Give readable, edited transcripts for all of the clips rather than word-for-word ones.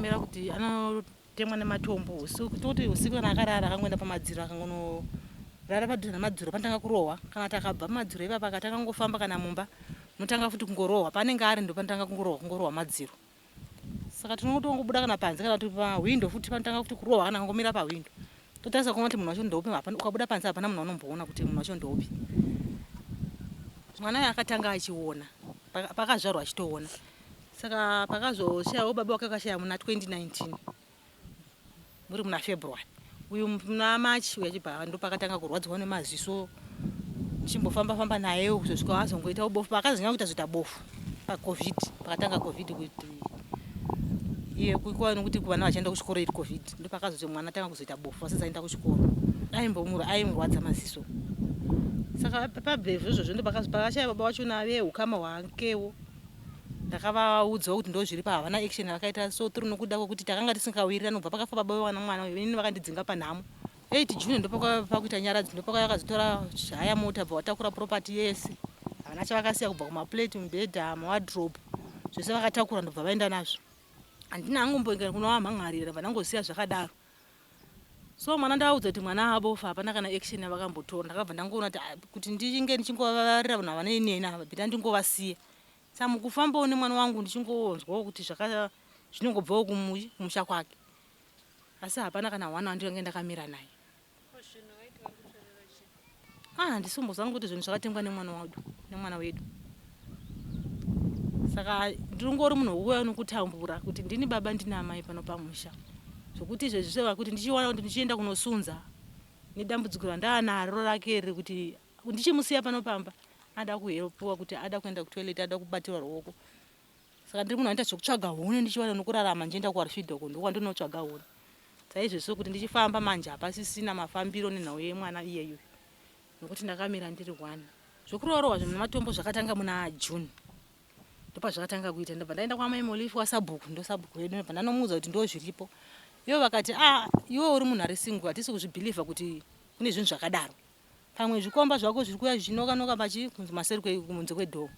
Zvakamira kuti anotemwa nematombo usiku, toti usiku kana akarara akangoenda pamadziro akangonorara padhuze nemadziro panotanga kurohwa. Kana takabva pamadziro ipapa akatanga kungofamba kana mumba unotanga futi kungorohwa. Paanenge ari ndopanotanga kungorohwa kungorohwa madziro. Saka tinotongobuda kana panze kana kuti pahwindo futi panotanga futi kurohwa kana kangomira pahwindo. Totarisa kuona kuti munhu wacho ndeupi, hapana ukabuda panze hapana munhu wanomboona kuti munhu wacho ndeupi. Mwana uyu akatanga achiona pakazvarwa achitoona. Saka pakazoshayawo baba wake akashaya muna 2019 muri muna February uyu muna March uyu achibva ndopakatanga kurwadziwa nemaziso ndichimbofamba famba naye kuzosvika azongoita bofu paakazonyanya kuita zoita bofu pacovid pakatanga covid kuti iye kuikuva nokuti vana vachienda kuchikoro iri covid ndopakazoti mwana atanga kuzoita bofu vasasaenda kuchikoro aimbomura aimurwadza maziso saka pabhevhu izvozvo ndopakashaya baba wacho nave ukama hwakewo Ndakavaudzawo kuti ndozviri pa havana action yavakaita so through nokuda kwekuti takanga tisingawirirani kubva pakafa baba vevana mwana uyu inini vakandidzinga panhamo. 8 June ndopakuita nyaradzo ndopakauya vakazotora haya mota bva vatakura property yese havana chavakasiya kubva kumaplate mubhedha mawardrobe zvese vakatakura ndobva vaenda nazvo handina hangu mboinga kunovamhan'arira ndabva ndangosiya zvakadaro so mwana ndavaudza kuti mwana abofa hapana kana action yavakambotora ndakabva ndangoona kuti ah, kuti ndinge ndichingovavarira vanhu havanei neni ava bhita ndingovasiya sa mukufambawo nemwana wangu ndichingonzwawo kuti zvaka zvinongobvawo kumusha kwake asi hapana kana one wandinge ndakamira naye ah handisimbozangu kuti zvinhu zvakatengwa nemwana wedu nemwana wedu saka ndinongori munhu wekuuya nokutambura kuti ndini baba ndini amai pano pamusha zvokuti izvezvi seva kuti ndichiwana kuti ndichienda kunosunza nedambudziko randaanaro rake riri kuti ndichimusiya pano pamba ada kuhelpiwa kuti ada kuenda kutoilet ada kubatirwa ruoko Saka ndiri munhu anoita zvekutsvaga huni ndichiwana nokurarama ndichienda kuWarfield uko ndokwandinotsvaga huni. Saizvezvo kuti ndichifamba manje hapasisina mafambiro nenhau yemwana iyeyu nokuti ndakamira ndiri one. Zvekurorohwa zvinhu nematombo zvakatanga muna June ndopazvakatanga kuita ndobva ndaenda kwamai Molifi wasabhuku ndosabhuku wedu ndobva ndanomuudza kuti ndozviripo. Ivo vakati ah iwe uri munhu ari single hatisi kuzvibhilivha kuti kune zvinhu zvakadaro. Pamwe zvikomba zvako zviri kuuya zvichinoka noka pachi kumaseri kunze kwedhoo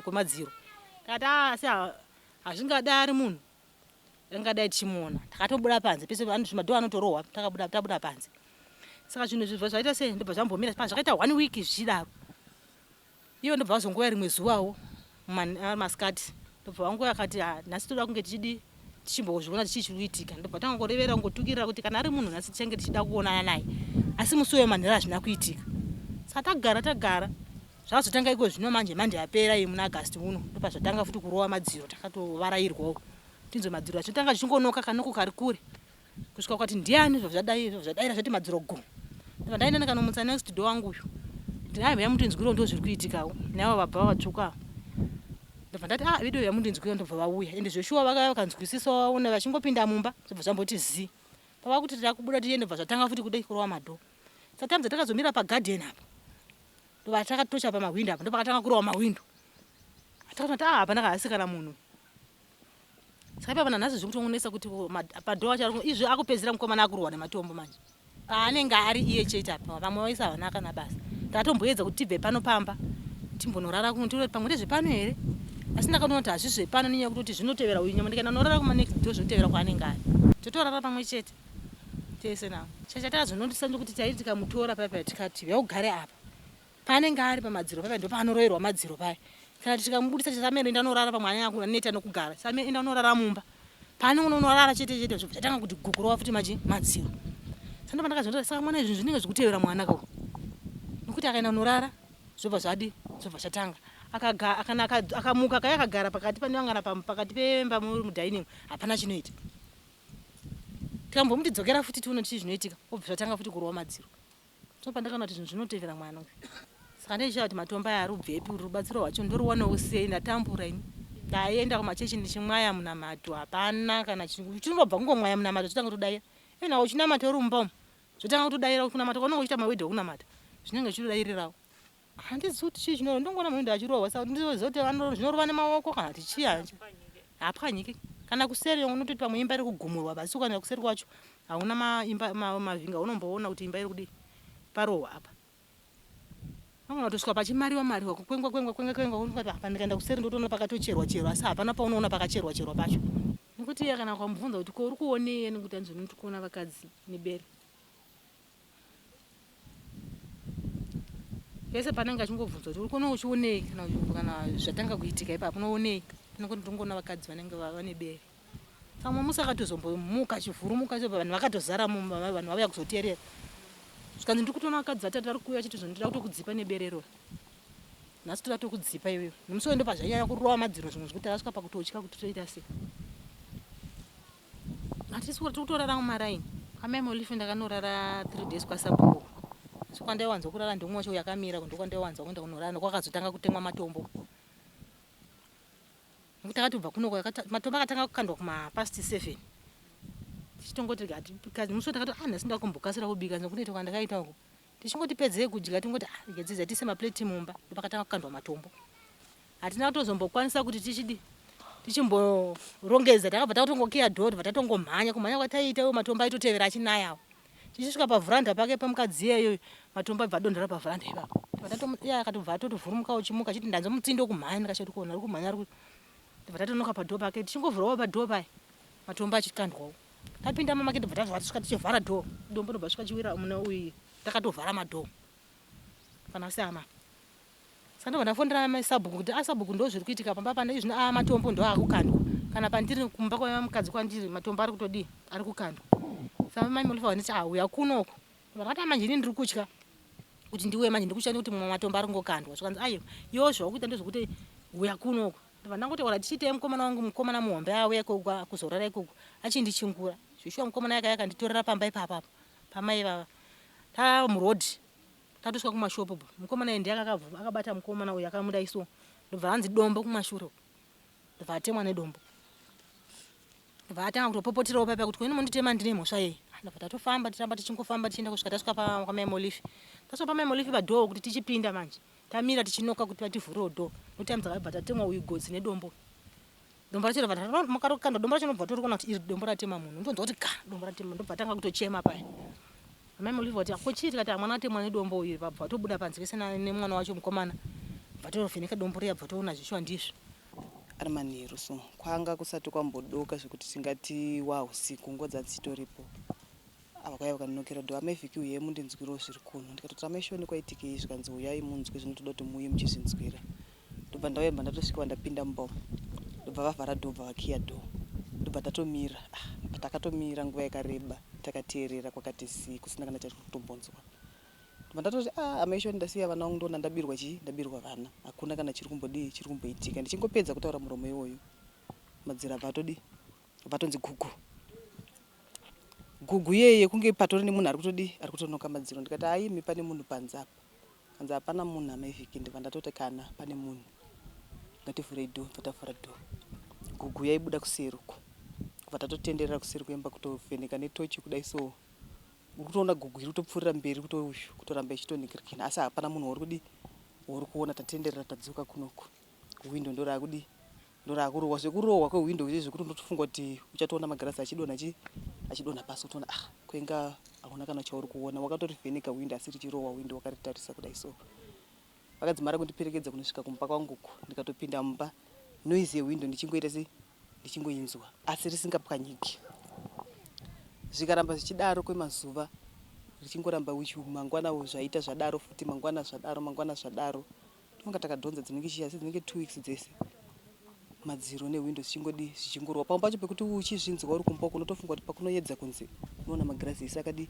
kwemadziro. Takati ah asi hazvingadari munhu angadai tichimuona. Takatobuda panze pese zvimadhoo anotorohwa takabuda tabuda panze. Saka zvinhu izvi zvaita sei ndobva zvambomira zvakaita one week zvichidaro. Ivo ndobva vazongouya rimwe zuvawo masikati ndobva vangouya vakati ah, nhasi toda kunge tichidi tichimbozviona kuti chii chiri kuitika ndobva tanga kurevera kungotukirira kuti kana ari munhu nhasi tichange tichida kuonana naye asi musi uyo manhero hazvina kuitika saka tagara tagara zvakazotanga iko zvino manje manje yapera iyi muna agasti uno ndopazvatanga futi kurova madziro takatovarairwawo tinzwe madziro achitanga zvichingonoka kanoko kari kure kusvika kwati ndiani zvobva zvadai zvobva zvadaira zvati madziro go ndobva ndaenda ndikanomutsa next door wangu uyu kuti hai mhuya mundinzwiro ndo zviri kuitikawo naivo vabva vatsvuka ndobva ndati ah video yamundinzwira ndobva vauya ende zveshuwa vakauya vakanzwisisa vaona vachingopinda mumba zvobva zvamboti zii pava kuti takubuda tiende bva zvatanga futi kudai kurova madhoo satamza takazomira pagarden apa ndobva takatocha pamahwindo apa ndopakatanga kurova mahwindo takatoti ah hapana kahasi kana munhu Saka ipapa nanhasi zviri kutongonetsa kuti padhoo acho ari izvi akupedzera mukomana akurwa nematombo manje paanenge ari iye chete apa vamwe vaisa havana kana basa takatomboedza kuti tibve pano pamba timbonorara kuno tione pamwe ndezvepano here asi ndakatoona kuti hazvisi zvepano nenyaya yekutoti zvinotevera uyu nyama ndikaenda norara kumanext door zvinotevera kwaanenge ari totorara pamwe chete tese navo chachatazonotisa ndekuti taiti tikamutora paya paya tikati vyaugare apa Paanenge ari pamadziro paya ndopaanoroverwa madziro paya. Kana tikamubudisa Samere enda unorara pamwe anenge aneta nokugara. Samere enda unorara mumba. Paanenge unonorara chete chete zvobva zvatanga kuti gukurova futi machi madziro. Saka ndopandakazoona saka mwana izvi zvinenge zvikutevera mwana ka nokuti akaenda unorara zvobva zvadi zvobva zvatanga akaga kana akamuka akauya akagara pakati pane vangana pakati pemba mudining hapana chinoita tikambomuti dzokera futi tione chii zvinoitika obva zvatanga futi kurova madziro So pandakaona kuti zvinhu zvinotevera mwana uyu saka ndaichishaya kuti matombo aya arubvepi kuti rubatsiro rwacho ndoruwanawo sei ndatambura ini ndaenda kumachechi ndichimwaya munamato hapana kana chinobva kungomwaya munamato chotanga kutodaira even awo uchinamata uri mumba umu zvotanga kutodaira kunamata kwaunenge uchiita mawedhi okunamata zvinenge zvichitodairirawo handizivi kuti chii chinoro ndongoona mahwindo achirohwa saka ndizoziva kuti zvinorova nemaoko kana kuti chii hancho hapwanyike kana kuseri unototi pamwe imba iri kugumurwa basi ukaenda kuseri kwacho hauna maimba mavhinga unomboona kuti imba iri kudii parohwa apa vamwe vatosvika pachimariwa mariwa kukwengwa kwengwa kwenga kwengwa apa ndikaenda kuseri ndotoona pakatocherwa cherwa asi hapana paunoona pakacherwa cherwa pacho. Nekuti iye kana ukamubvunza kuti ko uri kuonei anenge kuti anzi ndiri kuona vakadzi nebere. Pese panenge achingobvunzwa kuti uri kuona uchionei kana kana zvatanga kuitika ipapo unoonei anenge kuti ndingoona vakadzi vanenge vane bere. Saka mumwe musi akatozombomuka achivhurumuka so vanhu vakatozara mumba vanhu vauya kuzoteerera. Zvikanzi ndiri kutoona vakadzi vatatu vari kuuya vachiti zvonzi ndoda kutokudzipa nebere iroro. Nhasi toda tokudzipa iwewe. Nemusi uyo ndopazvainyanya kurova madziro zvimwe zvekuti takasvika pakutotya kuti toita sei. Hatisi kuti kutorara mumaraini. Amai Molife ndakanorara 3 days kwasabhuku. Asi kwandaiwanza kurara ndomwe wacho yakamira ndokwandaiwanza kuenda kunorara ndokwakazotanga kutemwa matombo. Nekuti takatobva kuno matombo akatanga kukandwa kuma past 7. Tichitongoti musi takati ah nhasi ndakumbokasira kubika nekuti kwandakaita uko. Tichingoti pedzei kudya tingoti ah regedzidza tiise maplate mumba ndopakatanga kukandwa matombo. Hatina kutozombokwanisa kuti tichidi tichimborongedza takabva takutongokiya door tobva tatongomhanya kumhanya kwataiita iwo matombo aitotevera achinayawo. Tichisvika pavhuranda pake pamukadzi iyeyo matombo aibva adonhera pavhuranda ipapo. Iye akatobva atotovhurumuka uchimuka achiti ndanzwa mutsindo kumhanya ndikashaya kuti kuona uri kumhanya ari tobva tatonoka padhoo pake tichingovhurawo padhoo paye matombo achikandwawo. Tapinda mama ndobva tazwa tisvika tichivhara door dombo ndobva svika chiwira mune uyu takatovhara madoor kana seama saka ndobva ndafonera mai sabhuku kuti asabhuku ah, ndo zviri kuitika pamba pana izvino a ah, matombo ndo akukandwa kana pandiri kumba kwaiva mukadzi kwandiri matombo ari kutodii ari kukandwa saka mai molifa vanoti auya ah, kunoko vakati manje ini ndiri kutya kuti ndiuye manje ndiri kutya nekuti mumwe matombo ari kungokandwa zvikanzi ayo iwo zvawakuita ndezvekuti uya kunoko Ndobva ndangoti ora tichiitei mukomana wangu mukomana muhombe auya ikoko kuzorara ikoko achindichingura. Zveshuwa mukomana yakauya akanditorera pamba ipapa apo pamai ivava. Tamuroad tatosvika kumashop uko mukomana iye ndiye akabata mukomana uyu akamuda iso ndobva ranzi dombo kumashure uko ndobva atemwa nedombo. Ndobva atanga kutopopoterawo paipa kuti kweni monditema ndine mhosva yei. Ndobva tatofamba tiramba tichingofamba tichienda kusvika tasvika kwamai Molifi. Tasvika pamai Molifi padhoo kuti tichipinda manje. Tamira tichinoka kuti vativhurewo door no time dzakabva tatemwa uyu gotsi nedombo. Dombo racho rabva makarokanda dombo racho ndobva torikuona kuti iri dombo ratema munhu ndonzwa kuti ka dombo ratema ndobva tanga kutochema paya. Amai Moliva kuti ko chii tikati mwana atemwa nedombo uyu vabva vatobuda panze vese nemwana wacho mukomana bva torovheneka dombo riya bva toona zvishuwa ndizvo. Ari manheru so kwanga kusati kwambodoka zvekuti tingati wahusiku nguva dzadzichitoripo. Ava kwaiva vakanonokera door amai Viki huyai mundinzwirewo zviri kuno ndikatoti amai Shoni kwaitikei zvikanzi huyai munzwe zvinotoda kuti muuye muchizvinzwira ndobva ndauya ndobva ndatosvika ndapinda mumba umu ndobva vavhara door bva vakiya door ndobva tatomira ah, takatomira nguva yakareba takateerera kwakati zii kusina kana chatiri kutombonzwa ndobva ndatoti ah amai Shoni ndasiya vana vangu ndoona ndabirwa chii ndabirwa vana hakuna kana chiri kumbodii chiri kumboitika ndichingopedza kutaura muromo iwoyo madziro abva atodii vatonzi gugu gugu iyeye kunge patori nemunhu ari kutodii ari kutonoka madziro ndikati aimi pane munhu panze apa kanzi hapana munhu amai Viki ndibva ndatoti kana pane munhu ngativhurei door bva tavhura door gugu yaibuda kuseri uko kubva tatotenderera kuseri kuemba kutovheneka netochi kudai so uri kutoona gugu iri kutopfuurira mberi kutoushu kutoramba ichitonhikirikina asi hapana munhu wauri kudii wauri kuona tatenderera tadzoka kunoku window ndoraakudii Ndorakurohwa zvekurohwa kwehwindo izvi zvekuti unotofunga kuti uchatoona magirazi achidonha chi achidonha pasi utoona ah kwenga hauna kana chauri kuona wakatorivheneka hwindo asi richirohwa hwindo wakaritarisa kudai so vakadzimara kundiperekedza kunosvika kumba kwangu uku ndikatopinda mumba noise yehwindo ndichingoita sei ndichingoinzwa asi risingapwanyiki zvikaramba zvichidaro kwemazuva richingoramba mangwana zvaita zvadaro futi mangwana zvadaro mangwana zvadaro Tonga takadhonza dzinenge chii asi dzinenge two weeks dzese madziro nehwindo zvichingodii zvichingorohwa pamwe pacho pekuti uchizvinzwa uri kumba uko unotofunga kuti pakunoyedza kunze unoona magirazi ese akadii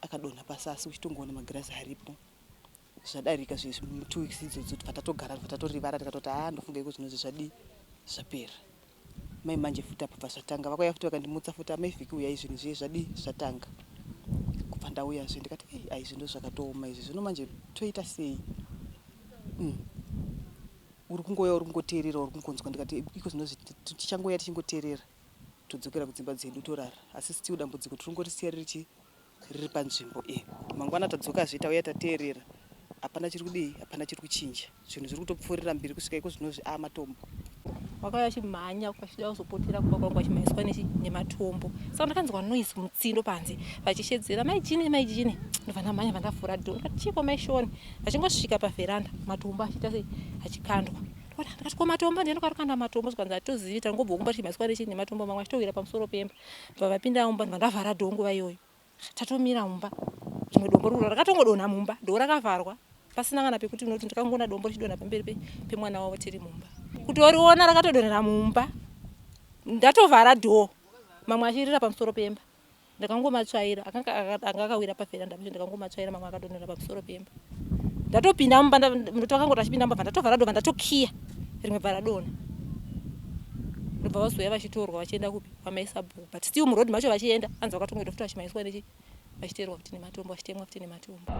akadonha pasi asi uchitongoona magirazi aripo zvadarika zvezvi two weeks idzodzo tibva tatogara tibva tatorivara tikatoti haa ndofunga iko zvinonzi zvadii zvapera Mai manje futi apa bva zvatanga vakauya futi vakandimutsa futi amai Viki uyai zvinhu zviye zvadii zvatanga kubva ndauya zve ndikati ei ai zvinhu zvakatooma izvi zvino manje toita sei mm. uri kungouya uri kungoteerera uri kungonzwa ndikati iko zvino tichangouya tichingoteerera todzokera kudzimba dzedu torara asi still dambudziko tiri kungorisiya riri chii riri panzvimbo e mangwana tadzokazve tauya tateerera hapana chiri kudii hapana chiri kuchinja zvinhu zviri kutopfuurira mbiri kusvika iko zvinozvi a matombo wakauya achimhanya vachida kuzopotera kumba kwangu vachimhanyiswa nematombo saka ndakanzwa noise mutsindo panze vachishedzera mai jini mai jini ndobva ndamhanya bva ndavhura dhoo ndikati chiiko mai shoni vachingosvika pavheranda matombo achiita sei achikandwa. Ndikati ko matombo ndiani kwarikanda matombo zvikanzi hatozivi tangobva kumba tichimhanyiswa nechi nematombo mamwe achitowira pamusoro pemba. Bva vapinda mumba ndibva ndavhara dhoo nguva iyoyo. Tatomira mumba rimwe dombo rikura rakatongodonha mumba dhoo rakavharwa pasina kana pekuti unoti ndakangoona dombo richidonha pamberi pemwana wavo tiri mumba. Kutoriona rakatodonhera mumba ndatovhara dhoo mamwe achirira pamusoro pemba. Ndakangomatsvaira akanga anga akawira pavheranda pacho ndakangomatsvaira mamwe akadonhera pamusoro pemba. Ndatopinda mumba ndoti vakangoti vachipinda mumba bva ndatovhara ndobva ndatokiya rimwe bva radonha. Ndobva vazouya vachitorwa vachienda kupi kwamai sabhuku but still muroad macho vachienda hanzi vakatongoenda futi vachimhanyiswa nechi vachiteerwa futi nematombo vachitemwa futi nematombo.